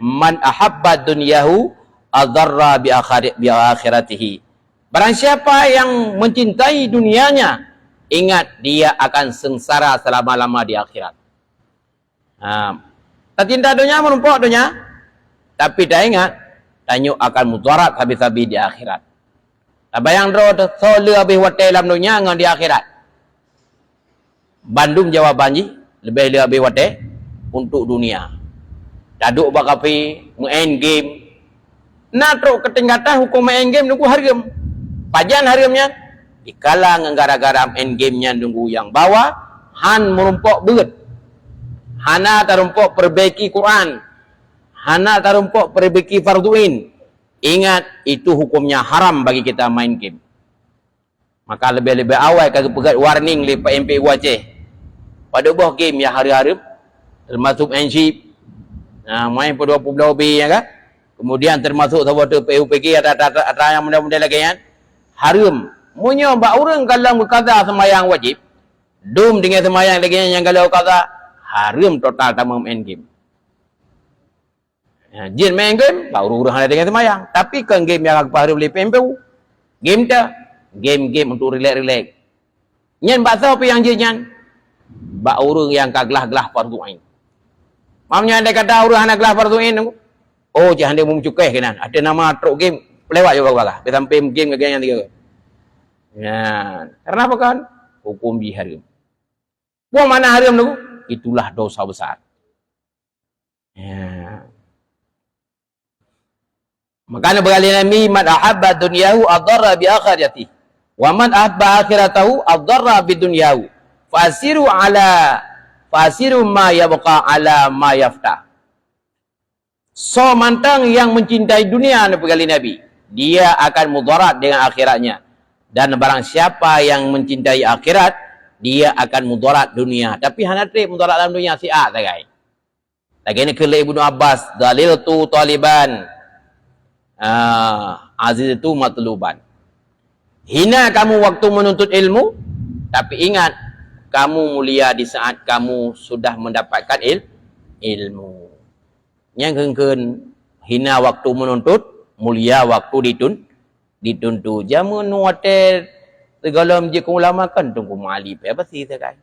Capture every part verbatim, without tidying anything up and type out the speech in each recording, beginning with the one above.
"Man ahabba dunyahu adarra bi akhari-, bi akhiratihi." Barang siapa yang mencintai dunianya, ingat dia akan sengsara selama-lama di akhirat. Ha. Tacinta donya, meurumpok donya, tapi taingat, tanyoe akan mudarat sabe-sabe di akhirat. Tabayang droe teuh, soe le habéh watèe lam donya ngon di akhirat? Bandum jawaban jih, leubeh le habéh watèe untuk dunia. Taduek bak kafe, main game, Na trok keutingkatan huköm main game nunggu hareuem. Pajan hareuem nyan? Dikala ngon gara-gara main game nyan nunggu nyang bawa, han meurumpok beuet. Hana tarumpok peurbaiki Quran. Hana tarumpok peurbaiki fardhu ain. Ingat, itu hukömnya haram bagi kita main game. Maka leubeh-leubeh awai ka geupeugöt warning lé P M P U Aceh. Padub boh game nyang hareuem-hareuem, teumasok main chip. Nah, main peuet dua peuet dua B nyan kan. Kemudian teumasok saboh teuk P U B G atau, atau, atau, atau nyang model-model lagèe nyan. Hareuem. Meunyoe bak ureueng ka lom geukaza seumayang wajéb, dum deungon seumayang lagèe nyan nyang ka lheueh geukaza, hareuem total tamong main game. Ya, jeuet main game, bak ureueng-ureueng hana deungon seumayang. Tapi kon game nyang geupahareuem lé P M P U. Game teuh, game-game untuk rilek-rilek. Nyan bak soe pih nyang jeuet nyan? Bak ureueng nyang ka glah-glah fardhu ain. Mam nyan andai kata ureueng hana glah fardhu ain, oh, cit hana meucukéh keunan. Ateueh nama trok game, peulewat jih bagaih-bagaih. Sampai game lagèe nyan tiga. Nyan. Karena apa kan? Huköm jih hareuem. Peue makna hareuem tu? Itulah dosa besar. Ya. Maka na beurali Nabi, "Man ahabba dunyahu adarra bi akhiratihi, wa man ahabba akhiratahu adarra bi dunyahu. Fasiru ala, fasiru ma yabqa ala ma yafta." Soe mantong nyang mencintai dunia, na peugah lé Nabi, dia akan mudarat dengan akhiratnya. Dan barang siapa yang mencintai akhirat, dia akan mudarat dunia. Tapi hana trép mudarat lam dunia siat sagai. Lagèe na kheun lé Ibnu Abbas, "Dhaliltu taliban, ah, aziztu matluban." Hina kamu waktu menuntut ilmu, tapi ingat, kamu mulia di saat kamu sudah mendapatkan il-, ilmu. Nyang kheun-kheun hina waktu menuntut, mulia waktu ditun-, dituntut. Jameun watèe sigohlom jeuet keu ulama kan Teungku Malik pih pasti sagai.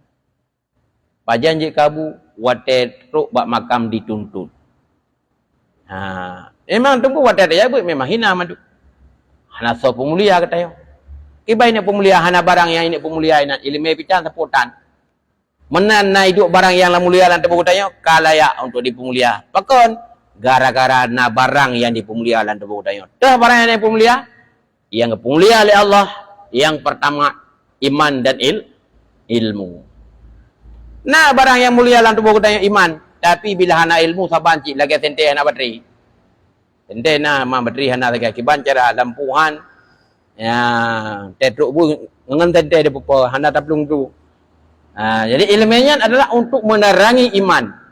Pajan jeuet keu Abu, watèe trok bak makam dituntut. Ha, memang Teungku watèe tajak beuet memang hina mandum. Hana soe peumulia geutanyoe. Kiban neuk peumulia, hana barang nyang neuk peumulia inan, ileumèe pih tan, sapeue tan. Meunan na iduek barang nyang mulia lam tuboh geutanyoe, ka layak untuk dipeumulia. Pakon? Gara-gara na barang nyang dipeumulia lam tuboh geutanyoe. Teuh barang nyang dipeumulia? Nyang geupeumulia lé Allah, nyang peurtama iman dan il-, ilmu. Na barang nyang mulia lam tuboh geutanyoe iman, tapi bila hana ilmu saban cit lagèe sentée hana batri. Sentée na, ma batri hana lagèe kiban cara lampu han. Ya, teutrok bu ngon sentée di pupo hana taplueng tu. Ha, jadi ileumèe nyan adalah untuk menerangi iman.